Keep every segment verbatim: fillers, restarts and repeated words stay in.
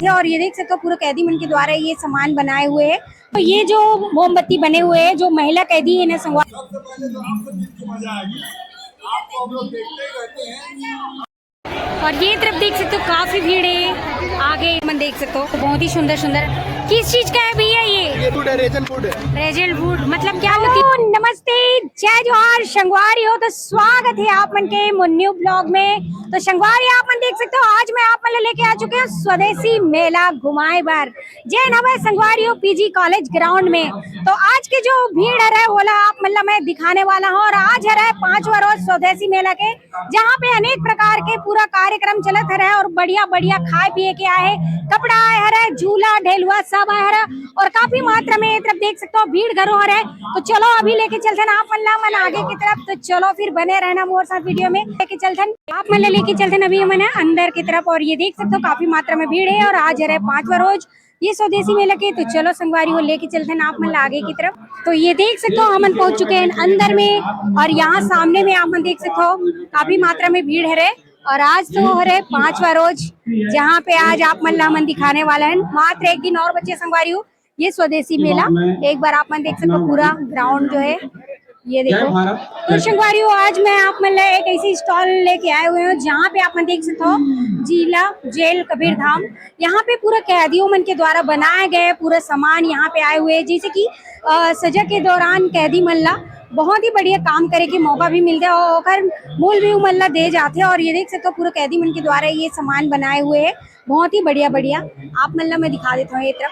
और ये देख सकते हो, पूरा कैदी मन के द्वारा ये सामान बनाए हुए हैं। तो ये जो मोमबत्ती बने हुए हैं, जो महिला कैदी है ना, संगवारी, सबसे पहले तो आप सब मिलके मजा आएगी। आपको हम लोग देखते ही रहते हैं। और ये तरफ देख सकते हो, काफी भीड़ है। आगे मन देख सकते हो, बहुत ही सुंदर सुंदर। किस चीज का है भैया ये? ये वुड है, रेजन वुड है। रेजन वुड मतलब क्या होती है? नमस्ते, जय जोहार, संगवारी हो तो स्वागत है आप मन के मोर न्यू ब्लॉग में। तो संगवारी, आप मन देख सकते हो, आज मैं आप मन ला लेके आ चुके हूँ स्वदेशी मेला घुमाए बर। जेन हवय संगवारी हो पीजी कॉलेज ग्राउंड में। तो आज के जो भीड़ हरय, ओला आप मन ला मैं दिखाने वाला हूँ। और आज हरय पांचवा रोज स्वदेशी मेला के, जहाँ पे अनेक प्रकार के पूरा कार्यक्रम चलत हरय और बढ़िया बढ़िया खाए पिए के आए, कपड़ा आए हरय, झूला ढेलुआ सब आए हरय। और काफी मात्रा में ये तरफ देख सकते हो, भीड़ घरो हरय। तो चलो, अभी लेके चलथन आप मन ला मन आगे की तरफ। तो चलो, फिर बने रहना मोर साथ वीडियो में। लेके चलथन आप मन ला, लेके चलथन अभी हमन अंदर की तरफ। और ये देख सकते हो, काफी मात्रा में भीड़ है और आज हरय पांचवा रोज ये स्वदेशी मेला के। तो चलो संगवारी हो, लेके चलथन आप मन ला आगे की तरफ। तो ये देख सकते हो, हमन पहुंच चुके हैं अंदर में। और यहाँ सामने में आप मन देख सकते हो, काफी मात्रा में भीड़ हरय। और आज तो हरय पांचवा रोज, जहाँ पे आज आप मन ला हमन दिखाने वाला है। मात्र एक दिन और बचे संगवारी हो, ये स्वदेशी मेला। एक बार आप मन देख सकते हो, पूरा ग्राउंड जो है, ये देखो। तो संगवारी हो, आज मैं आप मन ला एक ऐसी स्टॉल लेके आए हुए हूँ, जहाँ पे आप मन देख सकते हो, जिला जेल कबीर धाम। यहाँ पे पूरा कैदियों मन के द्वारा बनाए गए पूरा सामान यहाँ पे आए हुए हैं, जैसे कि अ, सजा के दौरान कैदी मन ला बहुत ही बढ़िया काम करे के मौका भी मिलथे और ओकर मूल भी उमन ला दे जाथे। और ये देख सकते हो, पूरा कैदी मन के द्वारा ये सामान बनाए हुए है, बहुत ही बढ़िया बढ़िया। आप मन ला मैं दिखा देता हूँ ये तरफ,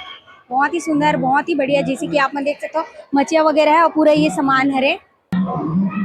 बहुत ही सुंदर, बहुत ही बढ़िया। जैसे कि आप मन देख सकते हो, मचिया वगैरह है और पूरा ये सामान हरे।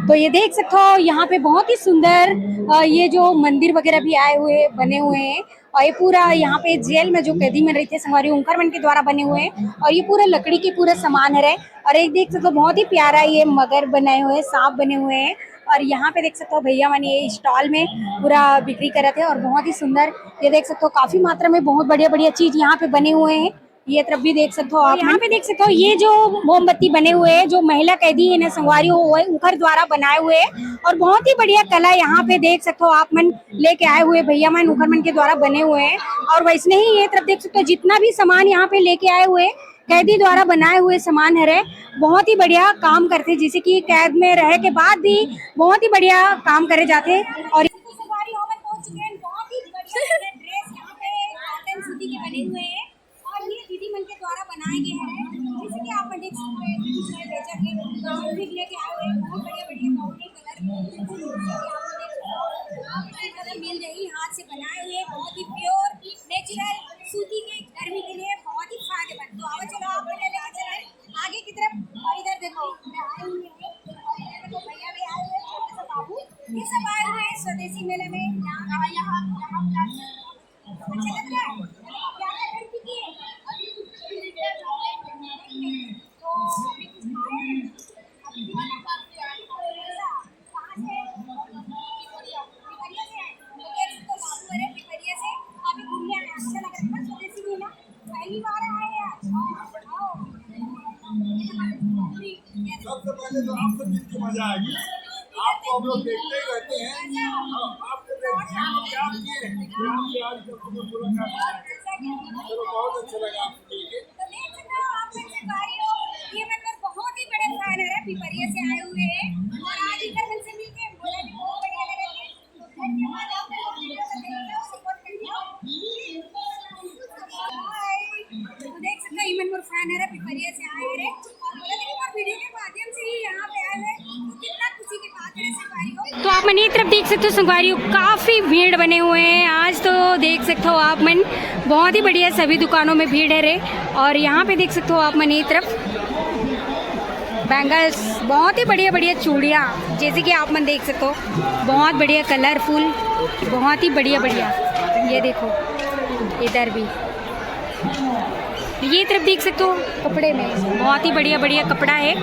तो ये देख सकते हो, यहाँ पे बहुत ही सुंदर अ, ये जो मंदिर वगैरह भी आए हुए, बने हुए हैं। और ये पूरा यहाँ पे जेल में जो कैदी मन रहते हैं संगवारी, उनकर मन के द्वारा बने हुए हैं। और ये पूरा लकड़ी के पूरा सामान हरे। और एक देख सकते हो, बहुत ही प्यारा ये मगर बनाए हुए हैं, सांप बने हुए हैं। और यहाँ पे देख सकते हो, भैया मन ये स्टॉल में पूरा बिक्री करत है और बहुत ही सुंदर। ये देख सकते हो, काफी मात्रा में बहुत बढ़िया बढ़िया चीज यहाँ पे बने हुए हैं। ये तरफ भी देख सकते हो आप यहाँ पे देख सकते हो, ये जो मोमबत्ती बने हुए हैं, जो महिला कैदी है ना संगवारी हो, वो उनकर द्वारा बनाए हुए हैं और बहुत ही बढ़िया कला यहाँ पे देख सकते हो आप मन लेके आए हुए भैया मन, उनकर मन के द्वारा बने हुए हैं। और वैसने ही ये तरफ देख सकते हो, जितना भी सामान यहाँ पे लेके आए हुए कैदी द्वारा बनाए हुए सामान हरे, बहुत ही बढ़िया काम करथे, जैसे कि कैद में रहे के बाद भी बहुत ही बढ़िया काम करे जाथे। और संगवारी हो, हमन पहुंच चुके हैं, बहुत ही बढ़िया ड्रेस यहाँ पे कॉटन सूती के बने हुए हैं। और ये दीदी मन के द्वारा बनाए गए हैं, जैसे कि आप मन देख सकते हैं, दीदी जो है बेचक है, जो भी लेके आए हुए हैं, बहुत बढ़िया बढ़िया कॉटन कलर कलर मिल रही, हाथ से बनाए हुए, बहुत ही प्योर नेचुरल सूती के गर्मी के लिए बहुत ही फायदेमंद। तो आओ, चलो, आप मन लेके चले आगे की तरफ। और इधर देखो, मैं आई हुई हूँ, और इधर देखो, भैया भी आए हुए हैं, छोटे से बाबू, ये सब आए हुए हैं स्वदेशी मेले में। यहाँ, यहाँ, यहाँ, यहाँ अच्छा लग रहा है? क्या क्या खरीदी की है? तो अभी कुछ खाए हैं? अभी भी वाला खा के आए हैं। कहाँ से? पिपरिया से आए। तो कैसे तो बाबू अरे पिपरिया से अभी घूमने आए, अच्छा लग रहा है ना स्वदेशी मेला? पहली बार आए हैं आज। आओ, आओ। ये हमारे पूरी सबसे पहले तो आप सब मिलके मजा आएगी। आपको हम लोग देखते ही रहते हैं। हाँ, आपको देखते हैं, आप क्या किए? क्या किए आज तक तुम्हें पूरा करना है? चलो, बहुत अच्छा लगा आपसे मिलके। तो देख सकते हो, आप सबसे भारी हो। ये मतलब बहुत ही बड़े फैन है, पिपरिया से आए हुए हैं। और आज इधर हमसे मिलके बोला भी बहुत बढ़िया लगा। तो धन्यवाद आप लोगों को वीडियो को देखने और सपोर्ट करने। हाय। तो देख सकते हो, इमन मोर फैन है, पिपरिया से आए हैं। और बोला था कि मोर वीडियो के माध्यम से ही यहाँ पे आए हैं। तो कितना खुशी की बात है, ऐसे भाई हो। तो आप मन ये तरफ देख सकते हो संगवारी हो, काफी भीड़ बने हुए हैं आज। तो देख सकते हो आप मन, बहुत ही बढ़िया सभी दुकानों में भीड़ है रे। और यहाँ पे देख सकते हो आप मन ये तरफ बैंगल्स, बहुत ही बढ़िया बढ़िया चूड़ियाँ, जैसे कि आप मन देख सकते हो, बहुत बढ़िया कलरफुल, बहुत ही बढ़िया बढ़िया। ये देखो, इधर भी, ये तरफ देख सकते हो, कपड़े में बहुत ही बढ़िया बढ़िया कपड़ा है,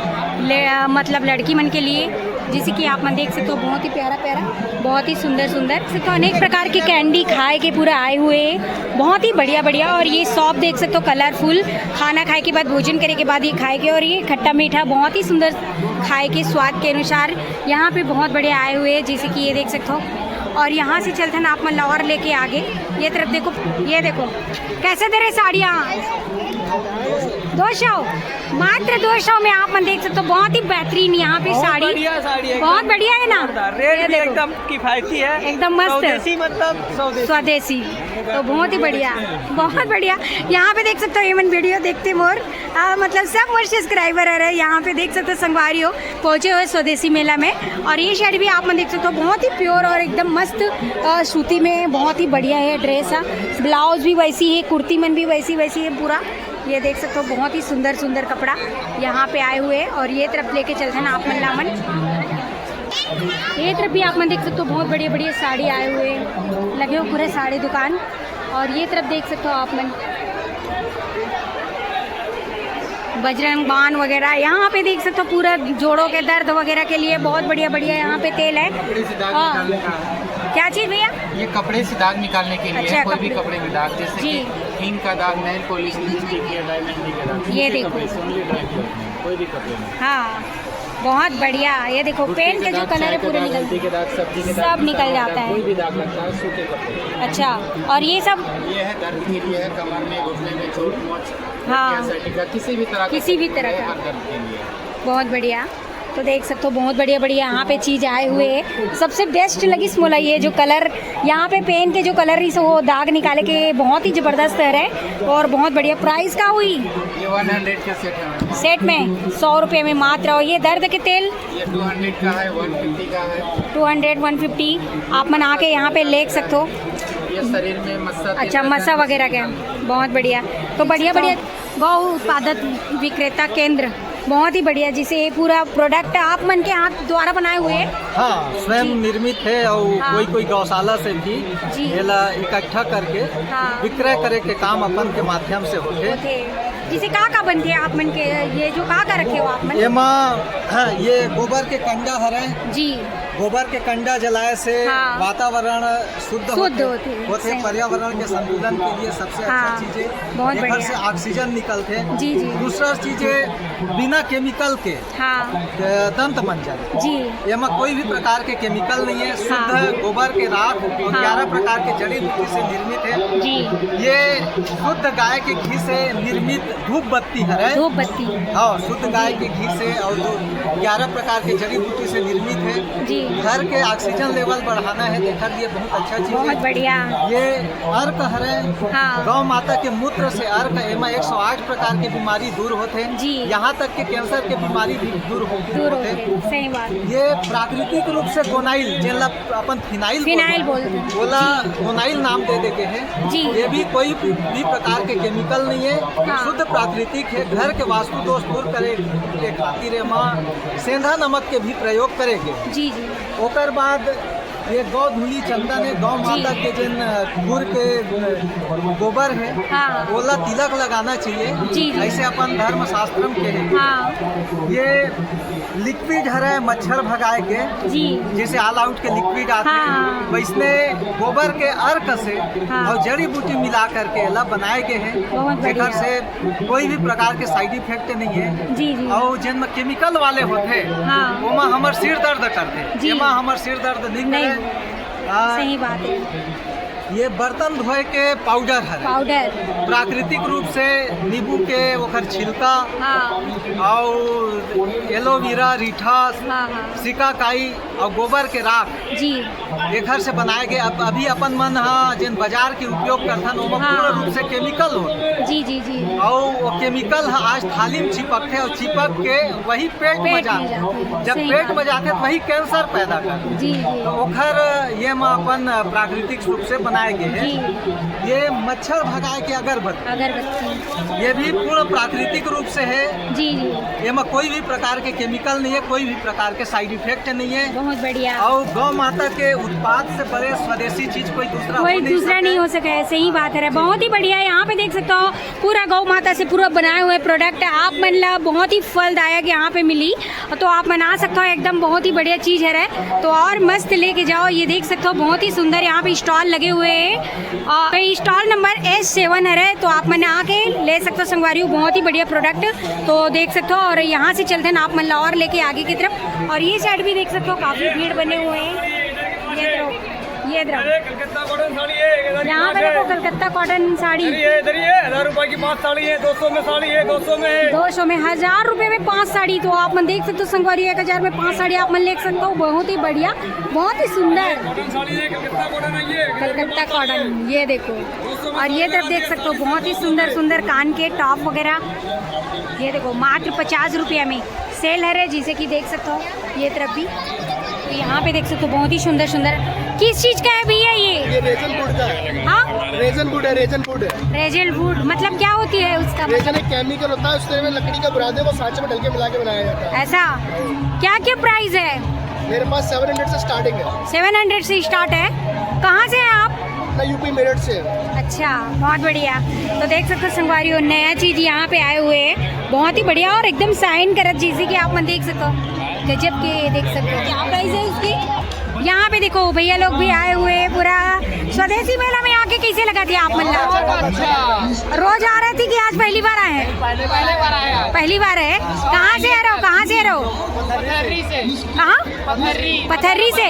ले, मतलब लड़की मन के लिए। जैसे कि आप मन देख सकते हो, बहुत ही प्यारा प्यारा, बहुत ही सुंदर सुंदर, तो अनेक प्रकार के कैंडी खाए के पूरा आए हुए हैं, बहुत ही बढ़िया बढ़िया। और ये शॉप देख सकते हो, कलरफुल, खाना खाए के बाद, भोजन करे के बाद ये खाए के, और ये खट्टा मीठा, बहुत ही सुंदर खाए के स्वाद के अनुसार यहाँ पे बहुत बढ़िया आए हुए हैं। जैसे कि ये देख सकते हो, और यहाँ से चलथन आप मन ला और लेके आगे। ये तरफ देखो, ये देखो कैसे दे रहे साड़ियाँ, दो सौ, मात्र दो सौ में आप मन देख सकते हो, बहुत ही बेहतरीन यहाँ पे बहुत साड़ी, बढ़िया साड़ी है, बहुत एकदम बढ़िया है ना। जोरदार। रेट ये भी देखो। एकदम किफायती है, एकदम मस्त। स्वदेशी, मतलब स्वदेशी। स्वदेशी, तो बहुत ही बढ़िया, बहुत बढ़िया। यहाँ पे देख सकते हो, ये मन वीडियो देखते मोर, आ, मतलब सब मोर सब्सक्राइबर है, यहाँ पे देख सकते हो संगवारी हो, पहुँचे हुए स्वदेशी मेला में। और ये साड़ी भी आप मन देख सकते हो, बहुत ही प्योर और एकदम मस्त, अ, सूती में, बहुत ही बढ़िया है ड्रेस है। ब्लाउज भी वैसी है, कुर्ती मन भी वैसी वैसी है पूरा। ये देख सकते हो, बहुत ही सुंदर सुंदर कपड़ा यहाँ पे आए हुए हैं। और ये तरफ लेके चलते हैं आप मन ला मन। ये तरफ भी आप मन देख सकते हो, बहुत बढ़िया बढ़िया साड़ी आए हुए हैं, लगे हो पूरे साड़ी दुकान। और ये तरफ देख सकते हो आप मन, बजरंग बाण वगैरह यहाँ पे देख सकते हो, पूरा जोड़ों के दर्द वगैरह के लिए बहुत बढ़िया बढ़िया यहाँ पे तेल है। कपड़े से दाग हाँ। निकालने का है। क्या चीज़ भैया? ये कपड़े से दाग निकालने के लिए अच्छा, है, कोई भी कपड़े। कपड़े में दाग, जैसे जी। कि ink का दाग, नेल पॉलिश, लिपस्टिक या डायमंड का दाग, ये सूखे देखो। कपड़े से, only dry cloth में, कोई भी कपड़े में। हाँ, बहुत बढ़िया। ये देखो, गुटखे पेन के के जो दाग, कलर चाय है का पूरे दाग, निकल, हल्दी के दाग, सब्जी के दाग, सब निकल मसाला जाता दाग, है। कोई भी दाग लगता है, सूखे कपड़े। अच्छा, और ये सब? ये है दर्द के लिए, है कमर में, घुटने में, चोट मोच, हाँ। या sciatica, किसी भी तरह का किसी भी तकलीफ तरह है, का। हर दर्द के लिए। बहुत बढ़िया। तो देख सकते हो, बहुत बढ़िया बढ़िया यहाँ पे चीज आए हुए है। सबसे बेस्ट लगिस मोला ये जो कलर, यहाँ पे पेन के जो कलर रहिस, वो दाग निकाले के बहुत ही जबरदस्त है और बहुत बढ़िया। प्राइस का हुई? ये वन हंड्रेड का सेट है। सेट में सौ रुपये में मात्र। और ये दर्द के तेल? ये टू हंड्रेड का है, वन फिफ्टी का है। टू हंड्रेड, वन फिफ्टी, आप मन आके यहाँ पे ले सकते हो। ये शरीर में मस्सा तेल अच्छा, रहता है, मस्सा वगैरह का। बहुत बढ़िया। तो बढ़िया बढ़िया गौ उत्पादक विक्रेता केंद्र, बहुत ही बढ़िया। जिसे ये पूरा प्रोडक्ट आप मन के हाथ द्वारा बनाए हुए हैं? हाँ, स्वयं जी। निर्मित है और हाँ। कोई कोई गौशाला से भी जी। एला इकट्ठा करके हाँ। विक्रय करे के काम अपन के माध्यम से होथे। होथे। जिसे का का बनथे आप मन के, ये जो का का रखे हो आप मन? एमा, हाँ, ये गोबर के कंडा हरे। जी। गोबर के कंडा जलाए से हाँ। वातावरण शुद्ध शुद्ध होथे, होथे, होथे, सही। पर्यावरण के संतुलन के लिए सबसे अच्छा हाँ, चीज है। बहुत एकर बढ़िया। से ऑक्सीजन निकलथे। जी, जी। दूसरा चीज है, बिना केमिकल के हाँ। अ, दंत मंजन। जी। एमा कोई भी प्रकार के केमिकल नहीं है, शुद्ध हाँ। गोबर के राख और हाँ। ग्यारह प्रकार के जड़ी बूटी से निर्मित है। जी। ये शुद्ध गाय के घी से निर्मित धूप बत्ती हरे। धूप बत्ती। हाँ, शुद्ध गाय जी। के घी से और जो ग्यारह प्रकार के जड़ी बूटी से निर्मित है। जी। घर के ऑक्सीजन लेवल बढ़ाना है, तेखर लिए बहुत अच्छा चीज बहुत है। बढ़िया। ये अर्क हरे। हाँ। गौ माता के मूत्र से अर्क, एमा एक सौ आठ प्रकार के बीमारी दूर होथे। जी। यहाँ तक के कैंसर के बीमारी भी दूर हो, दूर होथे। होथे, सही बात। ये प्राकृतिक रूप से गोनाइल, जेला अपन फिनाइल फिनाइल बोलथन। बोलथन। ओला जी। गोनाइल नाम दे दे के है। जी। ये भी कोई भी प्रकार के केमिकल नहीं है, हाँ। शुद्ध प्राकृतिक है। घर के वास्तु दोष दूर करे के खातिर एमा सेंधा नमक के भी प्रयोग करे के। जी, जी। ओकर बाद ये गौ धूलि चंदन है, गौ जी। माता के जेन, अ, खुर के, अ, गोबर है, हाँ। ओला तिलक लगाना चाहिए। जी, जी। ऐसे अपन धर्म शास्त्र में कहे। हाँ। ये लिक्विड हरे मच्छर भगाए के, जी। जैसे ऑल आउट के लिक्विड आथे, हाँ। वैसने गोबर के अर्क से हाँ। और जड़ी बूटी मिला करके एला बनाए गए हैं, बहुत बढ़िया। जेकर से कोई भी प्रकार के साइड इफेक्ट नहीं है। जी, जी। और जेन में केमिकल वाले होथे, हाँ। ओमा हमर सिर दर्द करथे, जी। एमा हमर सिर दर्द नहीं नहीं। करे। हाँ। सही बात है। ये बर्तन धोए के पाउडर हरे। पाउडर। प्राकृतिक रूप से नींबू के ओकर छिलका हाँ। और एलोवेरा, रीठा, हाँ, हाँ। सिकाकाई और गोबर के राख जी। एखर से बनाए गए। अब अभी अपन मन ह जेन बाजार के उपयोग करथन, ओमा हाँ। पूर्ण रूप से केमिकल हो। जी, जी, जी। और वो केमिकल ह आज थाली में चिपकथे और चिपक के वही पेट में पेट में जाथे। जाथे। जब सही पेट बात। में जाथे तो वही कैंसर पैदा करथे। जी, जी। तो ओखर ये म अपन प्राकृतिक रूप से बनाए आएंगे। जी। ये मच्छर भगाए के अगरबत्ती। अगरबत्ती। ये भी पूर्ण प्राकृतिक रूप से है। जी, जी। एमा कोई भी प्रकार के केमिकल नहीं है, कोई भी प्रकार के साइड इफेक्ट नहीं है। बहुत बढ़िया। और गौ माता के उत्पाद से बड़े स्वदेशी चीज कोई दूसरा कोई हो नहीं दूसरा सके। नहीं हो सके, सही बात है। बहुत ही बढ़िया। यहाँ पे देख सकते हो, पूरा गौ माता से पूरा बनाए हुए प्रोडक्ट है। आप मन ला बहुत ही फलदायक यहाँ पे मिली, तो आप मन आ सकते हो। एकदम बहुत ही बढ़िया चीज है रे, तो और मस्त लेके जाओ। ये देख सकते हो, बहुत ही सुंदर यहाँ पे स्टॉल लगे हुए हैं। और स्टॉल नंबर एस सेवन है रे, तो आप मन आके ले सकते हो संगवारी हो, बहुत ही बढ़िया प्रोडक्ट। तो देख सकते हो, और यहाँ से चलते हैं आप मन ला और लेके आगे की तरफ। और ये साइड भी देख सकते हो, काफी भीड़ बने हुए हैं। ये देखो, ये देखो। अरे, कलकत्ता कॉटन साड़ी है, एक हज़ार की यहाँ पे पाँच देखो, है। कलकत्ता कॉटन साड़ी। अरे, ये इधर ही है, हज़ार रुपए की पाँच साड़ी है, दो सौ में साड़ी है, दो सौ में है। दो सौ में, हज़ार रुपए में पाँच साड़ी। तो आप मन देख सकते हो संगवारी, एक हज़ार में पाँच साड़ी आप मन ले सकते हो। बहुत ही बढ़िया, बहुत ही सुंदर। कॉटन साड़ी है, कलकत्ता कॉटन है ये। कलकत्ता कॉटन, ये देखो। और ये तरफ देख सकते हो, बहुत ही सुंदर सुंदर कान के टॉप वगैरह। ये देखो, मात्र पचास रुपया में सेल हरे, जैसे कि देख सकते हो। ये तरफ भी, तो यहाँ पे देख सकते हो, बहुत ही सुंदर सुंदर। किस चीज का है भैया ये? ये रेजन वुड का है। हाँ, रेजन वुड है, रेजन वुड है। रेजन वुड मतलब क्या होती है उसका? रेजन एक केमिकल होता है, उससे में लकड़ी का बुरादे को सांचे में डाल के मिला के बनाया जाता है। ऐसा? क्या क्या प्राइस है? मेरे पास सेवन हंड्रेड से स्टार्टिंग है। सेवन हंड्रेड से स्टार्ट है। कहाँ से हैं आप? मैं यूपी मेरठ से। अच्छा, बहुत बढ़िया। तो देख सकते हो संगवारी हो, नया चीज यहाँ पे आए हुए हैं, बहुत ही बढ़िया और एकदम साइन करत, जैसे कि आप मन देख सकते हो, गजब के देख सकते हो। क्या प्राइस है उसकी? यहाँ पे देखो, भैया लोग भी आए हुए हैं। पूरा स्वदेशी मेला में आके कैसे लगा थी आप मन ला? अच्छा। रोज आ रहे थे कि आज पहली बार आए हैं? पहले बार आया। पहली बार है। कहाँ से आ रहे हो, कहाँ से आ रहे हो? पथर्री से। कहाँ? पथर्री। पथर्री से।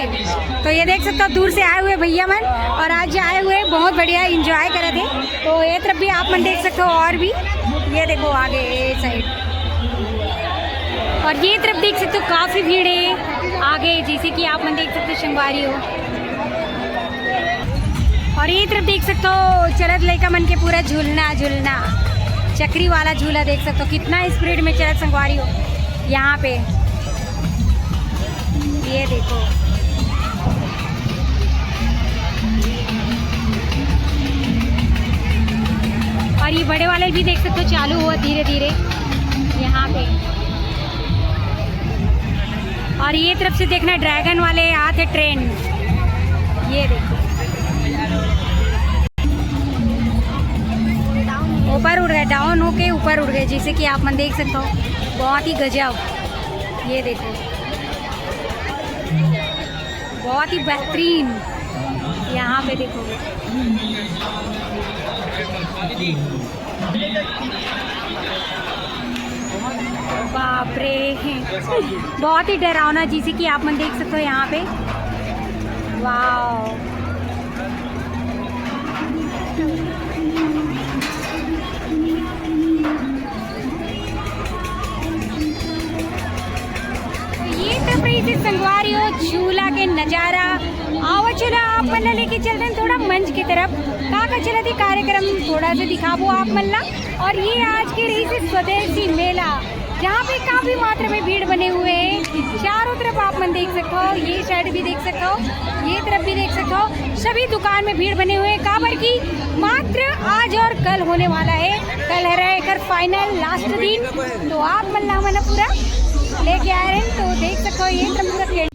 तो ये देख सकते हो, दूर से आए हुए भैया मन, और आज आए हुए बहुत बढ़िया एंजॉय करे थे। तो ये तरफ भी आप मन देख सकते हो, और भी ये देखो आगे ये साइड, और ये तरफ देख सकते हो, काफी भीड़ है आगे, जैसे कि आप मन देख सकते हो, संगवारी हो। और ये तरफ देख सकते हो, चलत लइका मन के पूरा झूलना झूलना, चकरी वाला झूला देख सकते हो, कितना स्पीड में चलत, संगवारी हो। यहाँ पे ये देखो, और ये बड़े वाले भी देख सकते हो, चालू हुआ धीरे धीरे यहाँ पे। और ये तरफ से देखना, ड्रैगन वाले आते ट्रेन, ये देखो, ऊपर उड़ गए, डाउन होके ऊपर उड़ गए, जैसे कि आप मन देख सकते हो, बहुत ही गजब। ये देखो, बहुत ही बेहतरीन। यहाँ पे देखो, बाप रे, बहुत ही डरावना, जैसे कि आप मन देख सकते हो यहाँ पे। वाओ, तो ये तो रही थी संगवारी हो झूला के नजारा। आवा चला आप मन ला लेके चलते हैं थोड़ा मंच की तरफ। का का चला थी कार्यक्रम, थोड़ा सा दिखाबो आप मन ला। और ये आज के रही थी स्वदेशी मेला, जहाँ पे काफी मात्रा में भीड़ बने हुए हैं। चारों तरफ आप मन देख सकते हो, ये साइड भी देख सकते हो, ये तरफ भी देख सकते हो, सभी दुकान में भीड़ बने हुए हैं। काबर की मात्र आज और कल होने वाला है, कल है एकर फाइनल लास्ट दिन। तो आप मन ला हमन पूरा लेके आए हैं, तो देख सकते हो ये तरफ पूरा खेल।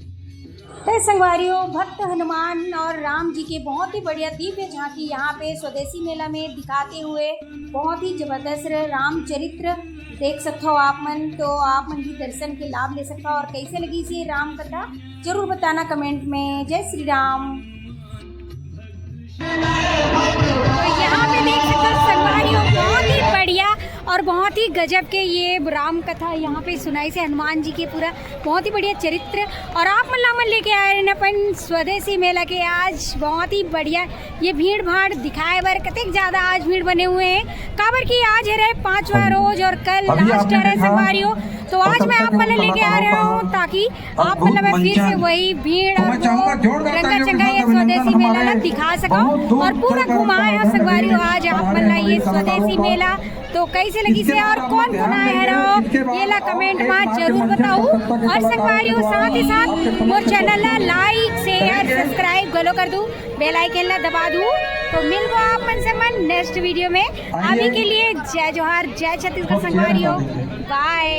तो संगवारी हो, भक्त हनुमान और राम जी के बहुत ही बढ़िया दिव्य झांकी यहाँ पे स्वदेशी मेला में दिखाते हुए बहुत ही जबरदस्त रामचरित्र देख सकते हो आप मन। तो आप मन भी दर्शन के लाभ ले सकते हो। और कैसे लगी ये राम कथा, जरूर बताना कमेंट में। जय श्री राम। तो यहाँ पे देख सकते हो संगवारी हो, बहुत ही बढ़िया और बहुत ही गजब के ये राम कथा यहाँ पे सुनाई से हनुमान जी के पूरा बहुत ही बढ़िया चरित्र। और आप मन ला हमन लेके आए हैं अपन स्वदेशी मेला के। आज बहुत ही बढ़िया ये भीड़ भाड़ दिखाए बर, कतेक ज्यादा आज भीड़ बने हुए हैं, काबर कि आज है रहे पाँचवा रोज और कल लास्ट है रहे संगवारी हो। तो आज मैं आप मन ला लेके आ रहा हूँ ताकि आप मन ला मैं फिर से वही भीड़ और वो रंगा चंगा ये स्वदेशी मेला ला दिखा सकव और पूरा घुमाए हव संगवारी हो आज आप मन ला ये स्वदेशी मेला। तो कैसे लगिस हे और कोन कोन आए हरव, ये ला comment मा जरूर बताहू। और संगवारी हो, साथ ही साथ मोर channel ला like, share, subscribe घलो कर दू, bell icon ला दबा दू। तो मिलबो आप मन से मन next video में। अभी के लिए जय जोहार, जय छत्तीसगढ़ संगवारी हो, bye।